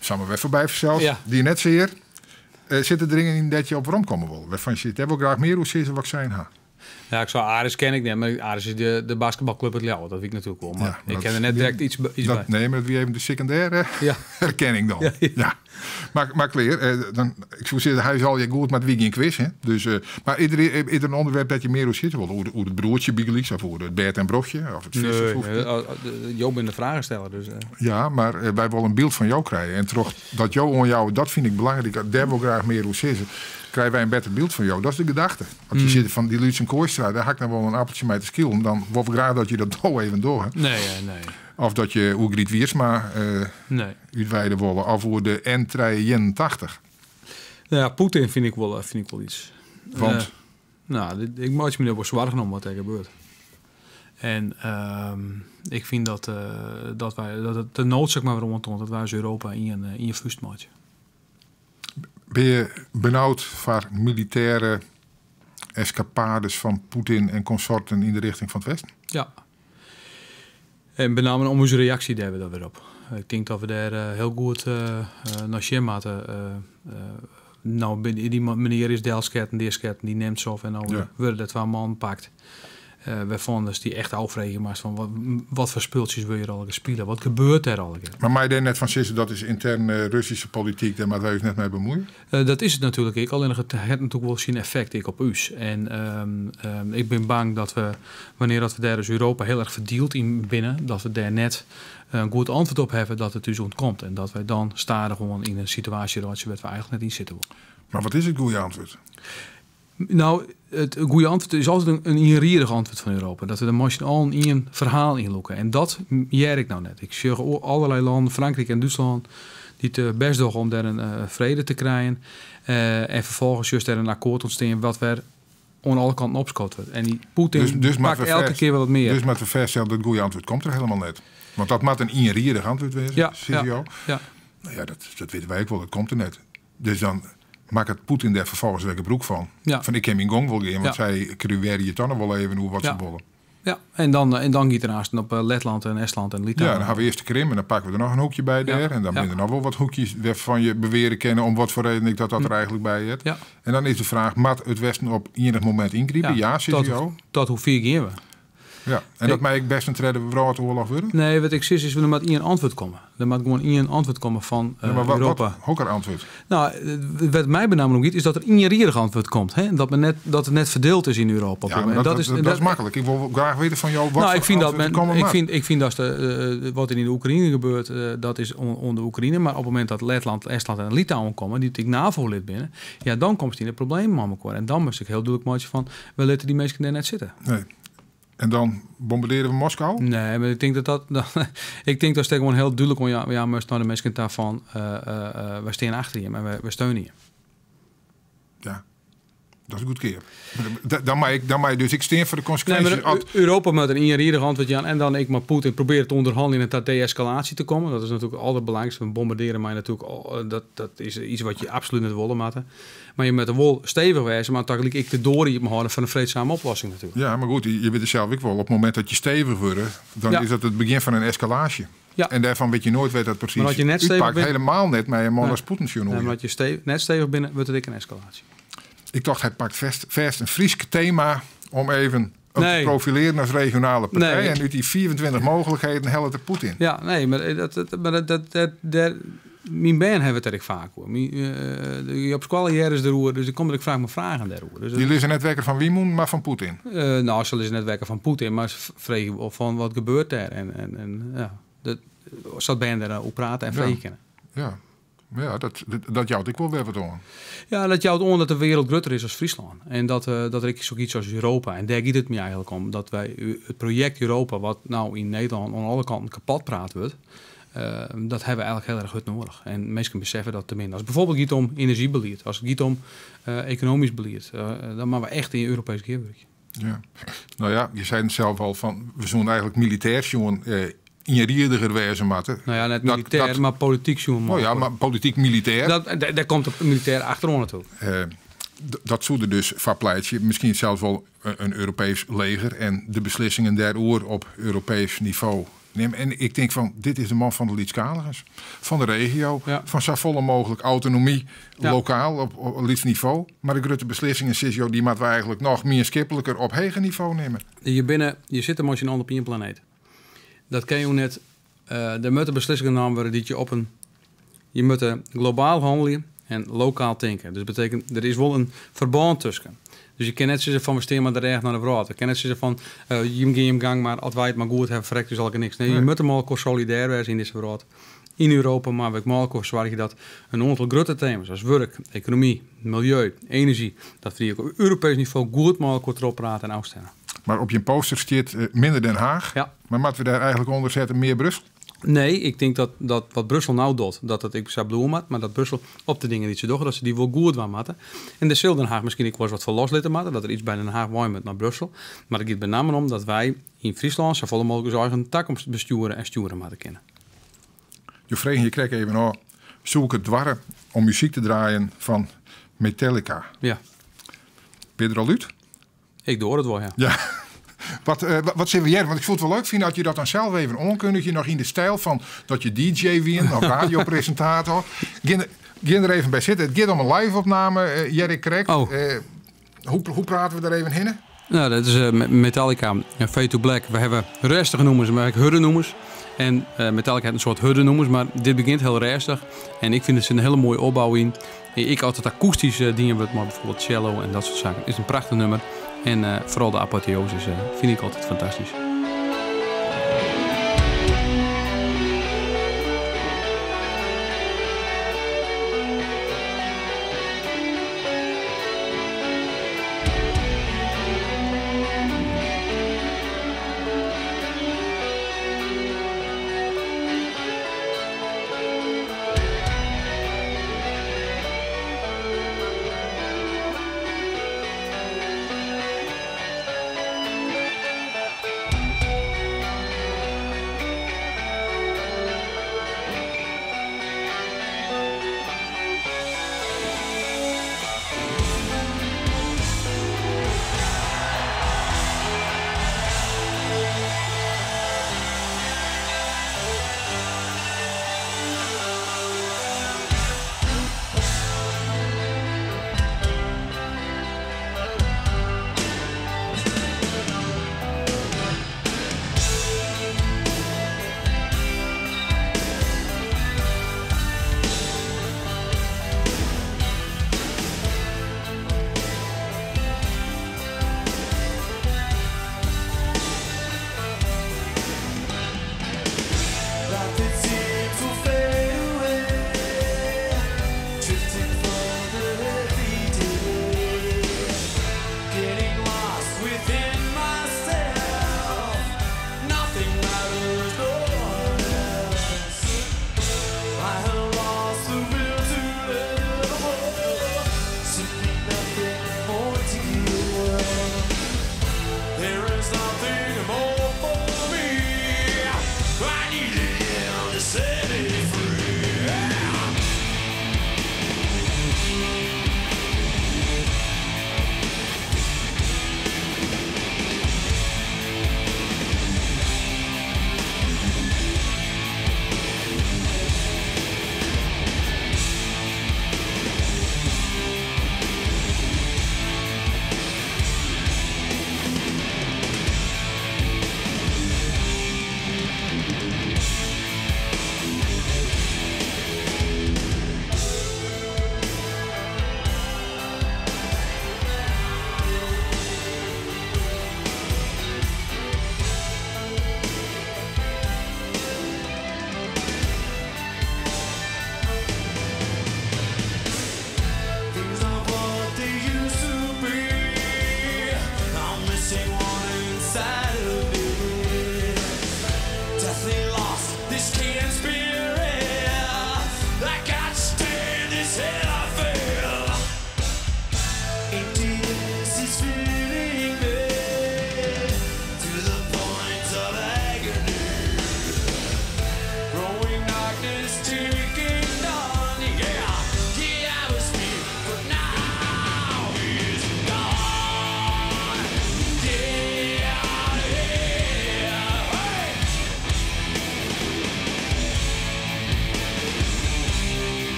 Samen wer foarby fansels. Ja. Die net sear. Sitte der dingen yn dêr't je op weromkomme wolle? Wêrfan je dêr wol graach mear oer sizze wat ik sein ha? Ja, ik zou Aris ken ik net, maar Aris is de basketbalclub uit Ljouwert, dat weet ik natuurlijk wel. Maar Ja, ik dat ken er net is direct iets dat, bij. Nee, maar dat wie even de secundaire Ja. herkenning dan. Ja, ja. Ja. Maar klear, dan, ik soe sizze, hy is al goed, mar it wie gjin quiz. Hè? Dus, mar is der in ûnderwerp dêr't je mear oer sizze wolle? Oer it broadsje bygelyks, of oer it bêd en brochje, of it Nee, vissershoefke? Jo binne de fragensteller, dus. Ja, mar wy wolle in byld fan jo krije. En trochdat jo oanjouwe, dat fyn ik belangryk, dêr wol ik graach mear oer sizze, krije wy in better byld fan jo. Dat is de gedachte. As je sizze fan dy Lútsen Kooistra, dêr ha ik noch wol in appeltsje mei te skilen, dan wolle we graach dat je dat no even dogge. Nee, nee. Of dat je oer Griet Wiersma Nee. útweide wolle, of oer de N381. Nou ja, Poetin fyn ik wol yts. Want? Nou, ik meitsje my der wol soargen om wat der gebeurt. En ik fyn dat it de noodzaak mar wer oantoant dat wy as Europa ien fûst meitsje. Binne je benaud foar militêre eskapades fan Poetin en konsorten yn de rjochting fan it Westen? Ja. En benammen om ús reaksje dêr wer op. Ik tink dat we dêr hiel goed nei sjen moatte. No, dy menear is delsketten, deasketten, dy Nemtsov. En no wurde der twa mannen pakt. Wêrfan dus dy echt ôffreegje moatst fan wat foar spultsjes wurde hjir allegear spile? Wat gebeurt dêr allegear? Mar meie dêr net fan sizze dat is ynterne Russyske polityk, dêr moatte wy ús net mei bemuoie? Dat is it natuerlik ek, allinnich it hat natuerlik wol syn effekt ek op ús. En ik bin bang dat we, wannear dat we dêr dus Europa hiel erch ferdield yn binne, dat we dêr net in goed antwurd op hawwe dat it ús ûntkomt. En dat wy dan stadichoan yn in situaasje reitsje wêr't we eigentlik net yn sitte wolle. Mar wat is it goede antwurd? Nou, it goede antwurd is altyd in ienriedich antwurd fan Europa. Dat we der mei syn allen ien ferhaal yn lûke. En dat hear ik no net. Ik sjoch allerlei lannen, Frankryk en Dútslân, dy't bêst dogge om dêr in frede te krijen. En ferfolgens just dêr in akkoart ûntstean wat wer oan alle kanten opskood wurdt. En dy Poetin Dus pakt elke kear wer wat mear. Dus moatte we fêststelle dat it goede antwurd komt der hielendal net. Want dat moat in ienriedich antwurd wêze, sizze jo. Ja. Nou ja, dat witte wy ek wol, dat komt der net. Dus dan makket Poetin dêr ferfolgens wer gebrûk fan. Fan ik kin myn gong wol gean, want sy krewearje it dan noch wol even oer wat se wolle. Ja, en dan giet er aanst op Letland en Estland en Litouwen. Ja, dan hawwe we earst de Krim en dan pakke we der noch in hoekje by dêr. En dan binne der noch wol wat hoekjes wêrfan je beweare kinne om wat foar reden ek dat dat der eigentlik by heart. En dan is de fraach, moat it Westen op ienich momint yngripe? Ja, sizze jo? Tot hoe fier geane we? Ja, en dat mei ek bêst in tredde wrâldoarloch wurde? Nee, wat ik sis is, der moat ien antwurd komme. Der moat gewoan ien antwurd komme fan Ja, mar Europa. Hokker antwurd? Nou, wat my benammen om giet, is dat der ienriedich antwurd komt. Hè? Dat it net ferdield is yn Europa. Ja, mar En dat is, dat is maklik. Ik wol graach witte fan jo wat Nou, foar ik fyn dat antwurd der men, komme ik moat. fyn dat wat der yn de Oekraïne gebeurt, dat is oan de Oekraïne. Mar op it momint dat Letland, Estland en Litouwen komme, dy't ek NAVO-lid binne, ja, dan komst yn de problemen mei elkoar. En dan moat ik hiel dúdlik meitsje fan, we litte dy minsken dêr net sitte. Nee. En dan bombardearje we Moskou? Nee, mar ik tink dat dat, ik tink dat gewoan hiel dúdlik om, ja, ja, moatst nei de minsken ta fan, wy steane achter je, mar wy steune je. Ja, dat is goedkeap. Dan mei dus ik stean foar de konsekwinsjes. Nee, mar Europa moat in ienriedich antwurd jaan en dan ek mei Poetin probearje te ûnderhanneljen en ta de-eskalaasje te kommen. Dat is natuerlik it alderbelangrykste. Bombardearje mei natuerlik al, dat is yts wat je absolút net wolle moatte. Mar je moatte wol stevich wêze, mar tagelyk ek de doar iepen hâlde foar in freedsame oplossing natuerlik. Ja, mar goed, je witte sels ek wol, op it momint dat je stevich wurde, dan is dat it begjin fan in eskalaasje. En dêrfan witte je noait wêr't dat presys Mar as je net stevich útpakt. binne Hielendal net mei in man Nee. as Poetin, sjoen Nee, hoe mar je. as je net stevich binne, wurdt it ek in eskalaasje. Ik tocht, hy pakt fêst in Frysk tema om even te Nee. profilearjen as regionale partij. Nee. En út dy 24 mooglikheden hellet de Poetin. Ja, nee, mar dat, dat, dat, dêr, myn bern hawwe it der ek faak oer. Op skoalle hearre se deroer, dus ik kom der ek faak mei fragen dêroer. Dus Dy lizze net wekker fan Wimon, mar fan Poetin. Nou, se lizze net wekker fan Poetin, mar se freegje wol fan wat gebeurt dêr. En ja, dat, sa't bern dêr oer prate en freegje kinne. Ja. Ja, dat jout ek wol wer wat oan. Ja, dat jout oan dat de wereld grutter is as Fryslân. En dat der ek sokyts as Europa. En dêr giet it my eigentlik om. Dat wy it projekt Europa, wat no yn Nederlân oan alle kanten kapot praat wurdt, dat hawwe we eigentlik hiel erch hurd nedich. En minsken beseffe dat te min. As it bygelyks giet om enerzjybelied, as it giet om ekonomysk belied, dan moatte we echt yn Europeesk gearwurkje. Ja. Nou ja, je seinen sels al fan, we soene eigentlik militêr sjoen ienriediger wêze moatte. Nou ja, net militêr, mar polityk sjoen. Nou ja, mar polityk militêr. Dêr komt de militêr achteroan natuerlik. Dat soe der dus foar pleitsje. Miskien sels wol in Europeesk leger en de beslissingen dêroer op Europeesk nivo nimme. En ik tink fan, dit is de man fan de lytsskaligens, fan de regio, fan safolle mooglik autonomy lokaal op lyts nivo. Mar de grutte beslissingen, sizze jo, dy moatte we eigentlik noch mienskipliker op heger nivo nimme. Je sitte mei syn allen op ien planeet. Dat kin je net. Der moatte beslissingen nommen wurde dy't je op in Je moatte globaal hannelje en lokaal tinke. Dus dat betekent, der is wol in ferbân tusken. Dus je kinne net sizze fan we stean mei de rêch nei de wrâld. We kinne net sizze fan jim gean jim gang mar, as wy it mar goed hawwe, ferrekt ús allegear niks. Nee, je moatte mei elkoar solidêr wêze yn dizze wrâld. Yn Europa mar we ek mei elkoar soargje dat in oantal grutte tema's as wurk, ekonomy, miljeu, enerzjy, dat we dy ek op Europeesk nivo goed mei elkoar trochprate en ôfstimme. Mar op jim poster stiet minder Den Haag. Ja. Mar moatte we dêr eigentlik ûnder sette mear Brussel? Nee, ik tink dat, dat wat Brussel no docht, dat dat ek sa bliuwe moat. Mar dat Brussel op de dingen dy't se dogge, dat se dy wol goed dwaan moatte. En dêr sil Den Haag miskien ek wolris wat foar loslitte moatte, dat der iets by Den Haag wei moat nei Brussel. Mar it giet benammen om dat wy yn Fryslân safolle mooglik ús eigen takomst bestjoere en stjoere moatte kinne. Jo fregen je krekt even ôf, soe ik it doarre om muzyk te draaien fan Metallica? Ja. Bin je der al út? Ik doar it wol, ja. Ja. Wat, wat sille we hearre? Want ik soe it wol leuk fine as je dat dan sels even oankundigje, noch yn de styl fan dat je DJ wienen of radiopresintator. Gean, gean der even by sitte. It giet om in live-opname, hear ik krekt. Oh. Hoe prate we der even hinne? Nou, dat is Metallica, Fade to Black. We hawwe rêstige nûmers, mar ek hurde nûmers. En Metallica hat in soad hurde nûmers, mar dit begjint hiel rêstich. En ik fyn der sit in hiele moaie opbou yn. Ek as it akoestysk dien wurdt, mei bijvoorbeeld cello en dat soart saken, is in prachtich nûmer. En foaral de apotheose fyn ik altyd fantastysk.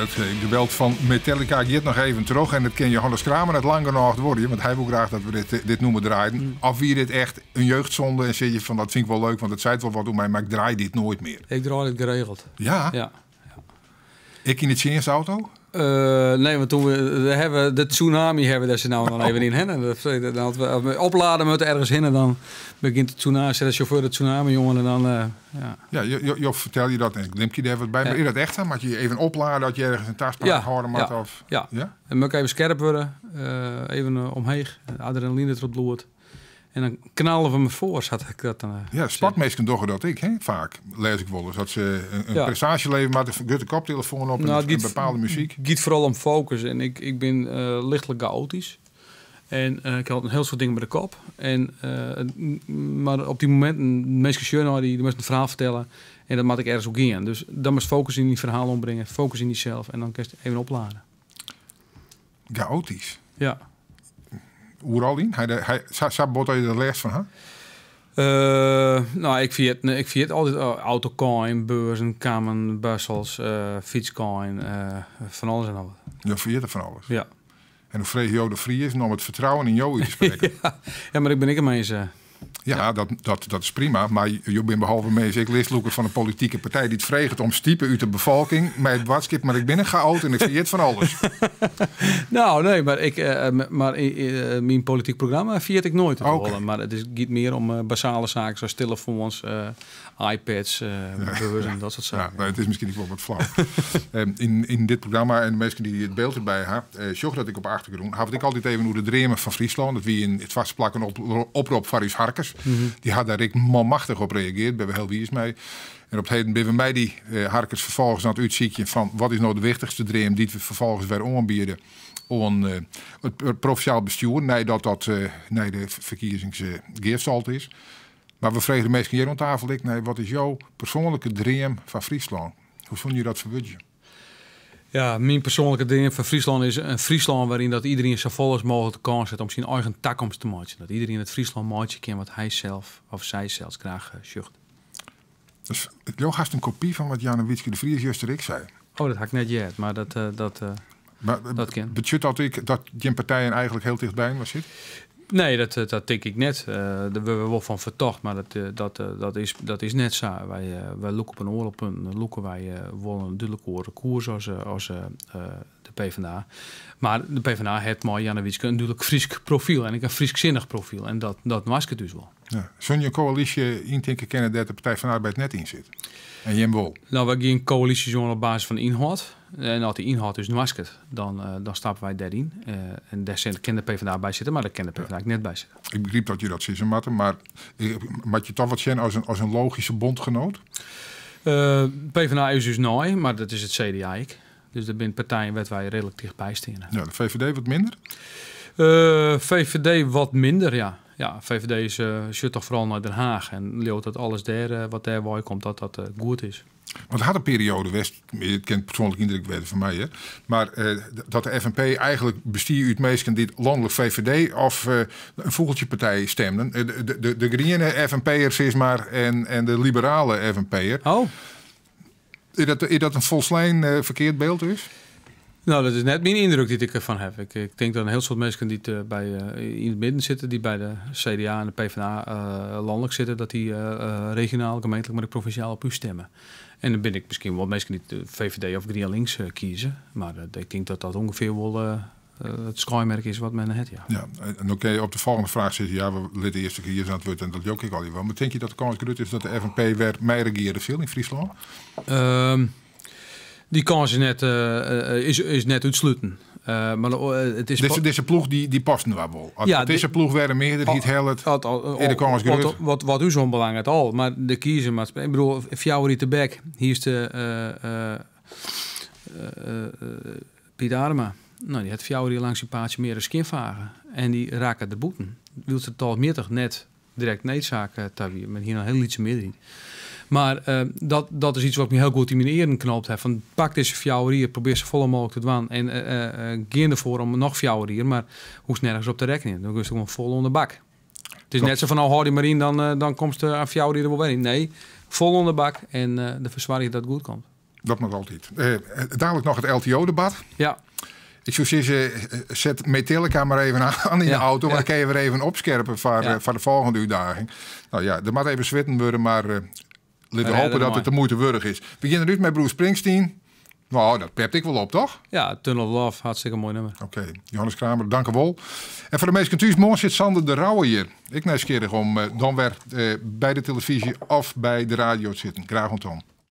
Het geweld van Metallica gaat nog even terug. En dat ken Johannes Kramer net lang genoeg worden. Want hij wil graag dat we dit nummer draaien. Of wie dit echt een jeugdzonde. En zeg je van dat vind ik wel leuk, want het zei wel wat om mij. Maar ik draai dit nooit meer. Ik draai het geregeld. Ja? Ja. Ik in de tjenstauto? Nee, want toen we hebben de tsunami hebben daar ze nou dan even in. Hè? En dat, dan hadden we opladen moeten ergens heen en dan begint de tsunami, zet de chauffeur de tsunami, jongen, en dan, ja. Ja, jo, vertel je dat en ik glimpje daar wat bij. Maar is dat echt dan? Moet je even opladen dat je ergens een taspraak houden moet? Ja. Of? Ja. Ja? En moet ik even scherp worden, even omheen, adrenaline erop bloed. En dan knallen we me voor, zat ik dat dan Ja, sportmeesten doen dat ik, hè? Vaak lees ik wel eens. Dat ze een prestatie leveren, maar de grote koptelefoon op en Nou, het een bepaalde muziek. Het gaat vooral om focus. En ik ben lichtelijk chaotisch. En ik had een heel soort dingen bij de kop. Maar op die momenten, de meeste journal die moest een verhaal vertellen. En dat moet ik ergens ook in. Dus dan moest focus in die verhaal ombrengen. Focus in jezelf. En dan kun je het even opladen. Chaotisch? Ja. Oeral in? Hij bot je er les van, hè? Nou, nee, ik vind het altijd autocoin, beurzen, kamen, bussels, fietscoin, van alles en nog wat. Ja, vind je het van alles? Ja. En hoe vreeg jou de Vries om het vertrouwen in jou uit te spreken? Ja. Ja, maar ik ben ik een mens. Ja, dat is prima. Maar je bent behalve mens, ik listloeker van een politieke partij die het vreegt om stiepen uit de bevolking. Met het watskip, maar ik ben een chaot en ik vind het van alles. Nou, nee, maar mijn politiek programma viert ik nooit te horen. Maar het gaat meer om basale zaken zoals telefoons, iPads, beurzen en dat soort Ja, zaken. nou, het is misschien ook wel wat flauw. In dit programma en de mensen die het beeld erbij hebben, zorg dat ik op achtergrond, had ik altijd even hoe de dreamen van Friesland, dat wie in het vastplakken oproep van Ruud Harkes, die had daar ik manmachtig op reageerd, ben we heel wies mee. En op het heden ben we mij die Harkes vervolgens aan het uitziekje van wat is nou de wichtigste dream die we vervolgens weer aanbieden aan het provinciaal bestuur, nee, dat dat nee, de verkiezingsgeerstalt is. Maar we vregen de meesten hier aan tafel, ik, nee, wat is jouw persoonlijke dream van Friesland? Hoe vond je dat verwudje? Ja, mijn persoonlijke dream van Friesland is een Friesland waarin dat iedereen zo vol als mogelijk de kans heeft om zijn eigen toekomst te maken. Dat iedereen het Friesland maatje kent wat hij zelf of zij zelfs graag zucht. Dus het is een kopie van wat Janne Wietske de Vries juist ik zei. Oh, dat had ik net jet, maar Maar, dat ken. Betekent dat ik dat je partijen eigenlijk heel dichtbij was zit? Nee, dat denk ik net. Daar worden we wel van vertocht, maar dat is net zo. Wij loeken op een oorlogpunt, loeken wij wel een duidelijke koers als de PvdA. Maar de PvdA heeft mooi Janne Wietske een duidelijk Fries profiel en ik een Frieskzinnig profiel. En dat maakt het dus wel. Ja. Zo'n je coalitie intinken kennen dat de Partij van de Arbeid net in zit? En Jim Wol? Nou, wij gaan coalitie op basis van inhoud. En als die inhoud dus maskert, dan stappen wij daarin. En daar kan de PvdA bij zitten, maar daar kan de PvdA ook net bij zitten. Ik begreep dat je dat zegt, Martin, maar moet je toch wat zien als een logische bondgenoot? PvdA is dus nooit, maar dat is het CDA ik. Dus dat zijn partijen waar wij redelijk dichtbij staan. Ja, de VVD wat minder? VVD wat minder, ja. Ja, VVD is zit toch vooral naar Den Haag. En leeuwt dat alles daar, wat daar waar komt, dat dat goed is. Want het had een periode, West, het kent persoonlijk indruk weten van mij, hè? Maar dat de FNP eigenlijk bestier uit meesten dit landelijk VVD of een vogeltjepartij stemden. De groene F N P'ers is maar en de liberale F N P'er. Is dat een volslijn verkeerd beeld dus? Nou, dat is net mijn indruk die ik ervan heb. Ik denk dat een heel soort mensen die het bij in het midden zitten, die bij de CDA en de PvdA landelijk zitten, dat die regionaal, gemeentelijk, maar ook provinciaal op u stemmen. En dan ben ik misschien wel mensen die de VVD of GroenLinks kiezen. Maar ik denk dat dat ongeveer wel het schuimmerk is wat men heeft, ja. Ja, en dan kun je op de volgende vraag zitten. Ja, we litten de eerste keer hier aan het woord en dat jok ik al wel. Maar denk je dat de kans groot is dat de FNP weer mee regeren zal in Friesland? Die kans is net uitsluiten. Maar het is Deze ploeg die past nu wel. Als Ja, het deze ploeg weer een meerderheid helpt, in de kans groot. Wat u zo'n belang het al. Maar de kiezer, maar ik bedoel, Fjouwer de Bek, hier is de Piet Adema. Nou, die had Fjouwer langs een paardje meer een skinvagen. En die raken de boeten. Wil ze het al meer toch net direct needzaak daar weer, met hier een heel lietse meerderheid. Maar dat is iets wat ik me heel goed in mijn eren knoopt heb. Van pak deze fjouwer hier, probeer ze volle mogelijk te dwan. En geen ervoor om nog fjouwer hier, maar hoest nergens op te rekenen. Dan kun je gewoon vol onder bak. Het is net zo van, nou hou die maar in, dan komt ze aan fjouwer hier er wel weer in. Nee, vol onder bak en de verzwaring dat het goed komt. Dat moat altyd. Dadelijk noch it LTO-debat. Ja. Ik soe sizze, set Metallica mar even oan yn de auto, want dan kinne je wer even opskerpe foar de folgjende útdaging. No ja, der moat even switten wurde, mar litte we hoopje dat it de muoite wurdich is. We geane derút mei Bruce Springsteen. No, dat pept ek wol op, toch? Ja, Tunnel of Love, hartstikke moai nûmer. Oké, Johannes Kramer, dankewol. En foar de minsken thús, moarn sit Sander de Rouwe hjir. Ek nijsgjirrich om dan wer by de telefyzje of by de radio te sitten. Graach oant dan.